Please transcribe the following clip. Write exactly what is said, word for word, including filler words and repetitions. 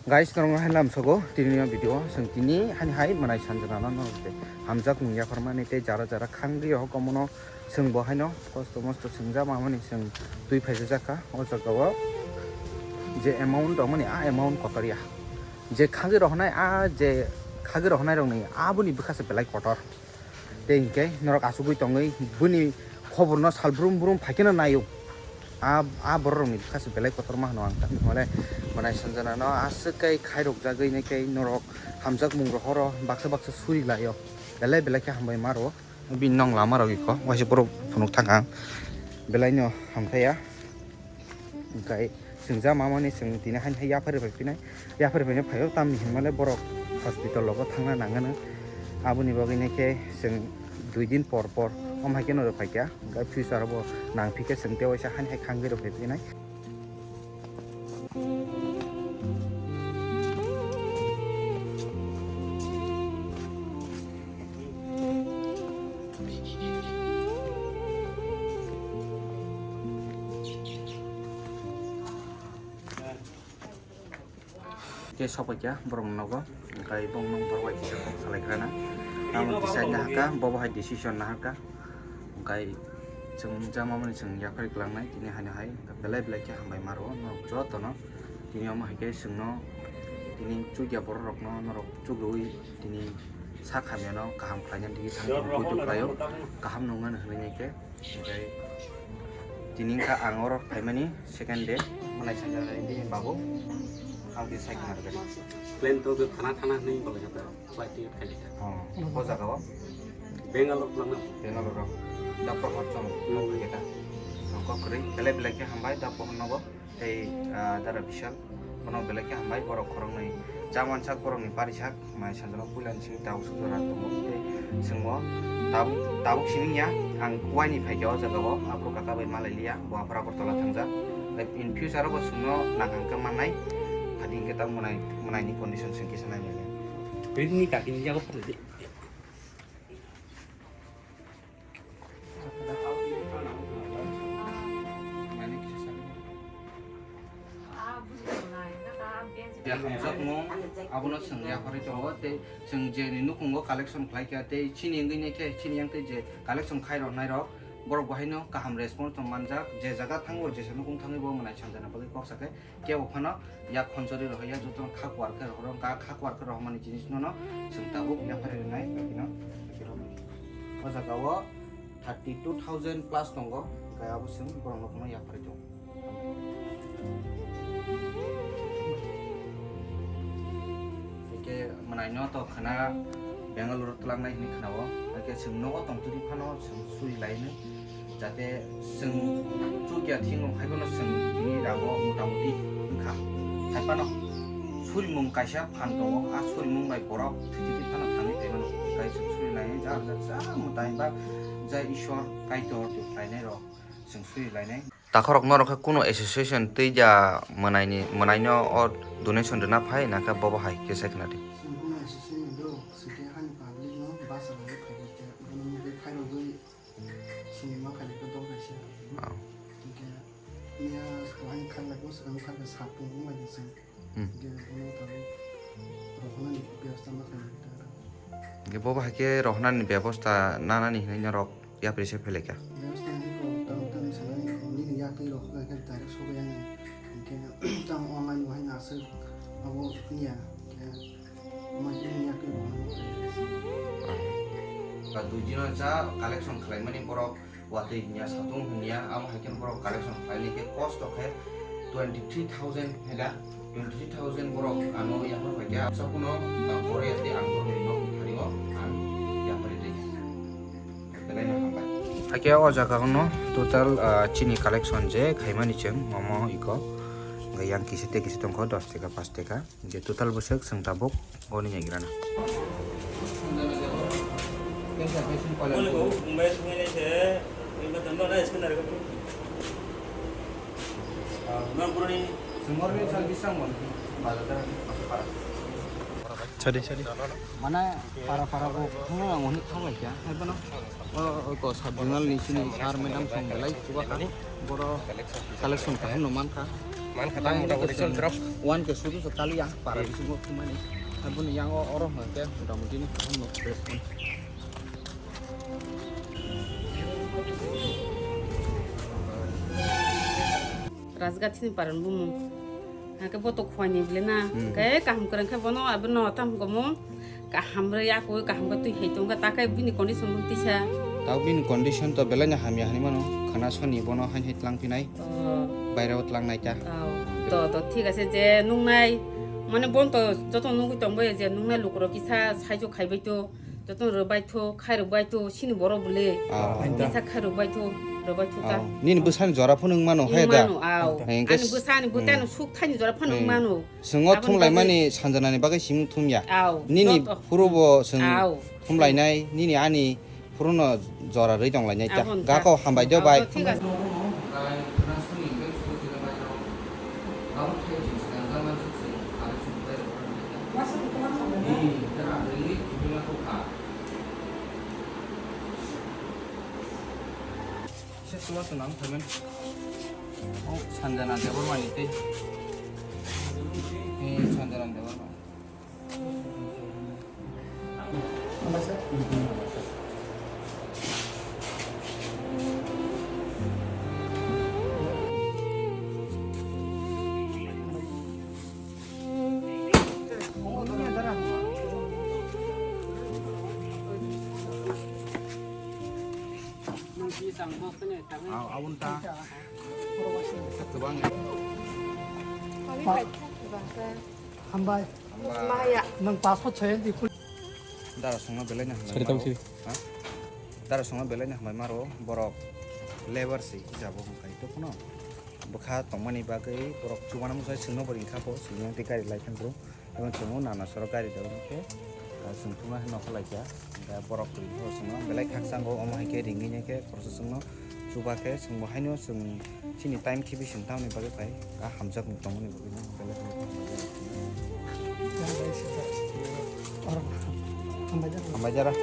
Guys, norok hai lamsogo tini ni video, chwng tini hani hai mwnai sanjana no norok tei hamjak mung yapharmani tei jara jara khangri hokomono chwng bo haino kosto mosto chwng ja mamani chwng twi phaisa jakha o jaga o je amount rokmani a amount kotor ya je khagwi rohonai a je khagwi rohonai rokni aboni bwkha se belai kotor. Tei hinkhe norok achugwi tongwi bini khoborno sal brum brum phaikhe no naio. A, a borok rokni bwkha se belai kotorma hwnwi ang tamo hwnle mwnai sanjana no aswk kai khairok jagwi nai kai norok hamjak mung rohoro baksa baksa suri laio. Belai belai khe hambai maro. Bini nong lama rok ikho waisa borok phunuk thang ang belai no hamthaya. Hwnkhe chwng ja mamani chwng tini hani hai yaphari bai phinai, yaphari bai phaio tamni hinmale borok hospital rogo thangna nangano. Aboni bagwi nai khe chwng dui din por por om hai khe no rw phaikha, hwnkhe future bo nang phikhe chwng tei waisa hani hai khangwi rw phai phinai. Tei sokphaikha borok nogo, hwnkhe borok nung borok bai kisa kok salai kha na. Amo decide nahakha, bobo hai decision nahakha. Hwnkhe chwng jama mani chwng yaphari kwlangnai tini haino hai belai belai khe hambai maro norok jotono. Tini omo hai khe chwngno tini chukya borok rokno norok chugwi tini sak hamyano kaham khlaina digwi thang tong poito khlaio, kaham nungmani hwnwi nai khe. Hwnkhe tini wngkha ang oro phaimani second day, mwnai sanjani bini babu ang tini cycle narwkani. Plan to khe thana thana hwnwi bolai kha ta, flight ticket khai kha. Oh, o jaga o? Bangalore plangna. Bangalore o. Da pohor chong, hmm, khe ta. Ang kok kwrwi, belai belai khe hambai da pohor nogo. Tei, ah, Dara Bishal, bono belai khe hambai, borok khoroknwi chamansak, borokni parisak, mai sanjalo puilani simi tabuk sujora tongo. Tei chwngbo tabuk, tabuk simi ya, ang kuaini phaikha o jagao, aphuru kaka bai malai liya, bo aphuru Agartala thangjak. Tei in future o bo chwngno nang hangkhe mannai, hadi hwnkhe tabuk mwnai, mwnaini condition chwng kisa nainai. Rini kakini yago phaidi. Ya, hamjakmung, abono chwng yaphari tongo, tei chwng je ni nukhungo collection khlai kha, tei chini wngwi nai khe, chini yang tei je collection khai rok nai rok, borok bo haino kaham response tong manjak, je jaga thango, jesa nukhung thangwi bo mwnai sanjana bagwi kok sa khe. Kebo phano yak khonchori rohorya, jotono kha kuar khe rohoro, wngkha kha kuar khe rohormani jinis nono chwng tabuk yaphari rwnai, kakino yaphari rwnai. O jaga o thirty two thousand plus tongo, hwnkhe abo chwng borok no phano yaphari tongo. Hwnkhe mwnai no to khwna Bangalore twlangnai hwnwi khwnao, hwnkhe chwng nogo tongtwtwi phano chwng suri lainai. Jate chwng chukya thingo, haiphano chwng tini rago motamuti wngkha. Haiphano surimung kaisa phan tongo, a surimung bai borok thwitwi phano thangwi phaimano. Tei chwng suri lainai, jar jar ja mwtai ba ja Ishwar Kaitor twi khlainai rok chwng suri lainai. Takhorok norok khe kuno association twi ja mwnaini, mwnaino o donation rwna phai, nakhe bobo hai khe sai khna di. Chwng kuno association do, swkhe hani public no basa bai phai khe bono mungwi khairogwi. Sini ma khaini khe dol kaisa. Ah. Hingke miya wahini khan lai ko swkang khan khe sat tong wng lai se. Hmm. Hingke bono tabuk rohornani bebostha ma khaini khe ta. Hingke bo bahai khe rohornani bebostha nanani hinwi norok yapri se phai lai kha. Bebostha hinwi ko tamo tamo sanani ko nini yak twi rok khe direct sobai ani. Hingke tamo online bo haino aswk abo niya. Hingke Ba dui dino cha collection khlaimani borok watwi hinya satung hinya amo hai khe borok collection khlaini khe kosto khe twenty three thousand heda twenty three thousand borok ano yaphar pai khe absa kuno ba kore yatwi ang borok ni nok thani o ang yaphar twi belai no hambai. Hakhe o jaga no total, ah, chini collection je khaimani chwng omo iko yang kisi te kisi tongkho dos taka pas taka. Je total bwswk chwng tabuk oni naigrana. Sadi, sadi. Mana para para ko khana ang oni khanglai kya. Hai bono. O, o, ko sub zonal ni sini sir madam song belai chuba kha. Boro collection kaham no man kha. Man kha ta motamoti chwng drop. One K sudu so kali ya, para bisingo thumani. Aboni yang o oro hwnkhe motamoti ni kaham no dress pon. Rajgat sini paran bumu. Hake bo to khwani bile na. Hmm. Ke kaham kwrang khe bono abino tam gomo. Kaham rwi ako kaham khe twi hai tongkha, ta khe bini condition bo tisa. Tao bini condition to belai no hamya hinwi mano, khana soni bono hain hai tlang phinai. Oh. Bairao tlang nai ta. Oh. To, to, thik ase je nungnai, mane bon to joto nugwi tongbai je nungnai lukurok kisa saijo khaibai to, joto rwbai to, khairokbai to, sini borok bole. Oh. Kisa khairokbai to, rwbai to ta. Oh. Nini bwsani jora phano wng mano, hai da? Wng mano, oh. Hingke ani bwsani, hmm, bwtano suk thani jora phano wng mano. Chwng o thumlaimani sanjanani bagwi simi thumya. Aw, nini joto. Phuru bo chwng, aw, thumlainai, nini ani phuru no jora rwi tonglainai ta. Aboni ta. Gakao hambai de bai. Aw, thik ase. Se tuwa tunang payment. Oh, Sanjana Debbarma ni tei. Eh, Sanjana Debbarma. Aw, aboni ta. Kwbang ya. Hambai. Maya. Nwng passport chayandi. Dara songno belai na hambai maro. Ha? Dara songno belai na hambai maro. Borok labor si hijabo hwnkai to kuno. Bwkha tongmani bagwi borok chubana muchai chwngno bo ringkha po, chwngno tei gari lai thang bro. Abo chwngno nana soro gari da hwnkhe, ah, chwng thumna hai nokho laikha. Da borok twi ho chwngno belai khakchang go, omo hai khe ringwi nai khe khoroksa chwngno chuba khe chwngbo haino chwng chini time khibi chwng tamni bagwi phai, ah, hamjak tongmani bagwi no belai kheno hambai. Hambai jara.